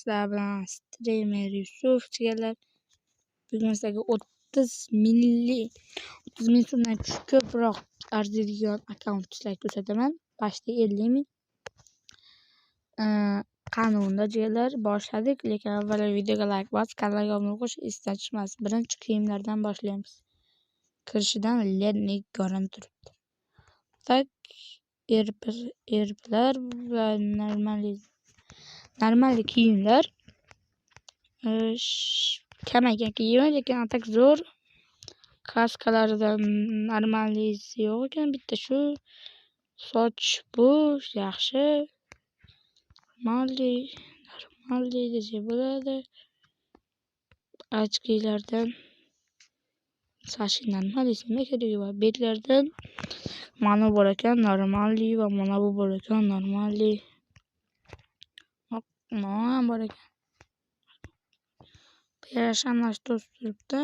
Sizlar bilan streamer Yusuf jigarlar. Bugun sizlarga 30 ming so'mdan ko'proq arziydigan akkaunt sizlarga ko'rsataman. Почти 50 ming. Qani unda jigarlar, boshladik, lekin avvalo videoga like bosib, kanalga obuna bo'lish esdan chiqmasin. Birinchi kiyimlardan boshlaymiz. Kirishidan Lednik ko'rinib turibdi. Так, erplar bular normal kiyimlar. Kam ekan kiyimi, lekin atak zo'r. Kaskalarida normalisi yo'q ekan, bitta shu. Soch bu yaxshi. Normalli desak bo'ladi. Ochkilardan Sashi normalisi nima keragi bor? Betlardan mana bu bor ekan, normalli va mana bu bor ekan, normalli. Mana ham bor ekan. Yarasha turibdi.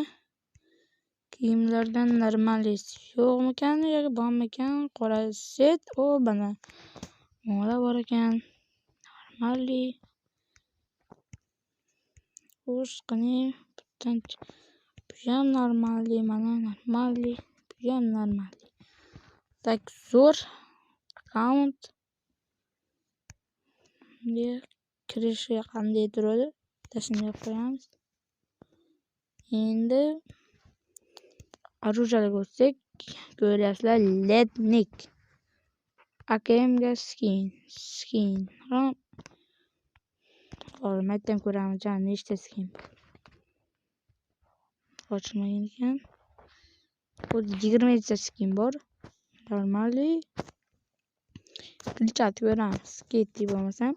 Kiyimlardan normalisi yo'qmikan yoki bormikan? Qora set, o mana. Mana bor ekan. Normalli. Xo'sh, qani bu ham normalli, mana normalli, bu ham normalli. Так, zo'r akkaunt. Bunga kirishi qanday turadi? Bittasini qo'yamiz. Endi оружие ga o'tsak, ko'ryapsizlar, Lednik. AKMga skin. Hozir maytdan ko'ramiz, nechta skin bor. Ochilmagan ekan. O'zi 27 ta skin bor. Normalli. Gilchatni ko'ramiz. Ketdik bo'lmasam.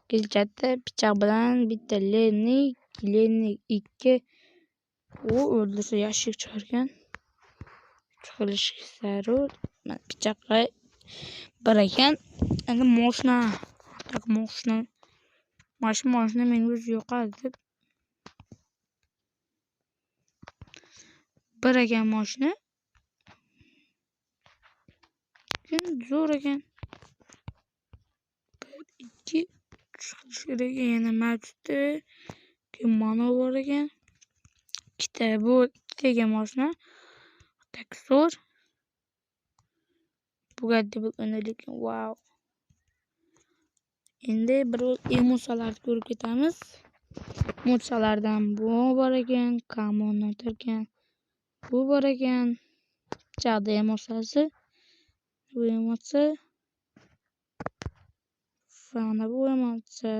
Gilchatda pichoq bilan bitta Lednik, Lednik 2. U o'ldirsa yashik chiqarkan. Chiqilish zarur. Mana pichoqqa bir ekan. Endi moshina. Tak moshina. Mana shu moshina menga o'zi yoqadi deb. Bir ekan moshina. Lekin zo'r ekan. 1 2 3 qilish kerak. Yana mavjudda. Keyin mana bor ekan. Ikkita bu ikkita ekan moshina. Tak zo'r. Bugatti bugun lekin wow. Endi bir emotsiyalarni ko'rib ketamiz. Emotsiyalardan bu bor ekan, Kamon ekan. Bu bor ekan. Pichoqda emotsiyasi. Bu emotsiya. Va mana bu emotsiya.